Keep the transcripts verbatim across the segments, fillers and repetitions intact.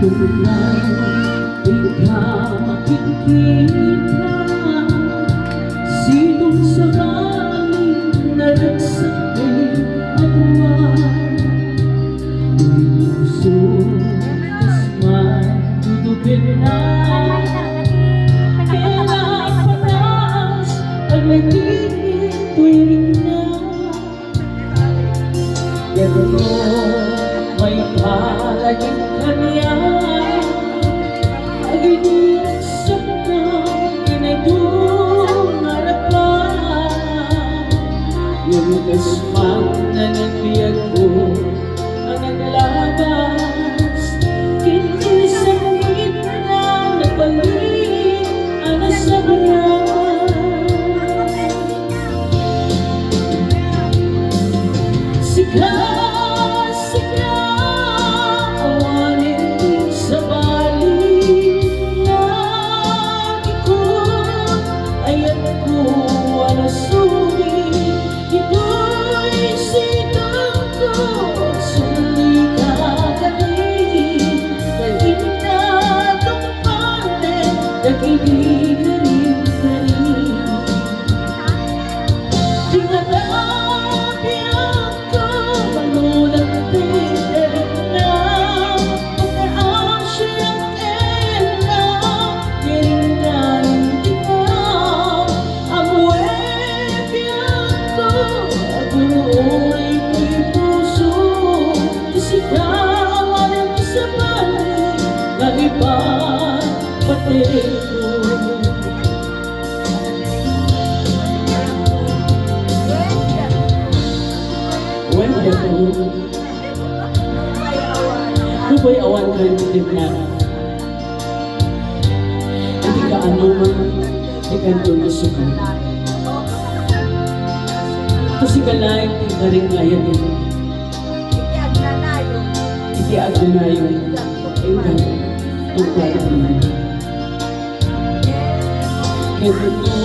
Inka makikita, sidong sabali, naragsak ni aduan. Puso, kasman, dudugen na. Kaya patas, pag naging tuwirik na. Pero maipalagip kaniak, aginireksakna, kinadungarapa. Ngem kasman nagbiagko a naglabas, ken ti sangitna napalin a nasabras. Sika, sika, awanen ti sabali, nga di ko, ayatko a nasubli, ditoy sidongko, sumika kadi, ta inta tungpalnen dagiti karimkarim. Di ngata biagko, manulat ti derikna, pagkaasiak enna, diringkan tika. Ammoen biagko, agururay ti puso, ti sika awan ti sabali, nga ipapatayko. Wen, Apo, nupay awan kayo ti tipna, iti kaanoman ti kanton isukan. Ta sika laeng ti karing nga ayaten. Iti agnanayon, inggana, tunggal. Ket no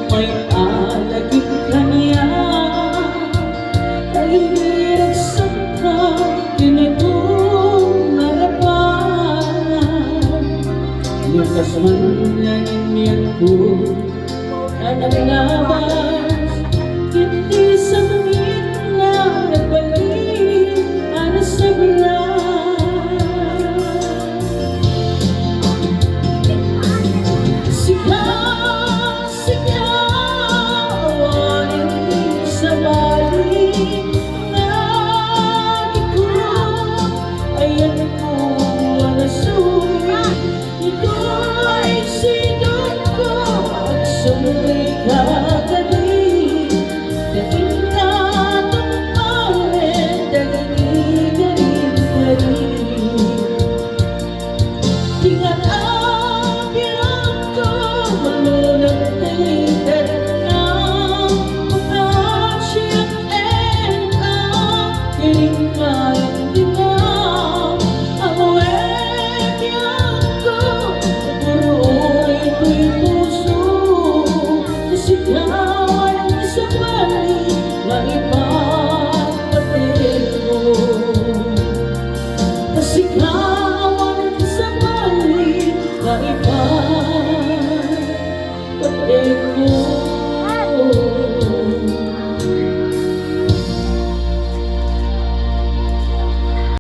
maipalagip kaniak, ta inireksakka, kinadungarapa. Ngem kasman nga inianko a naglabas,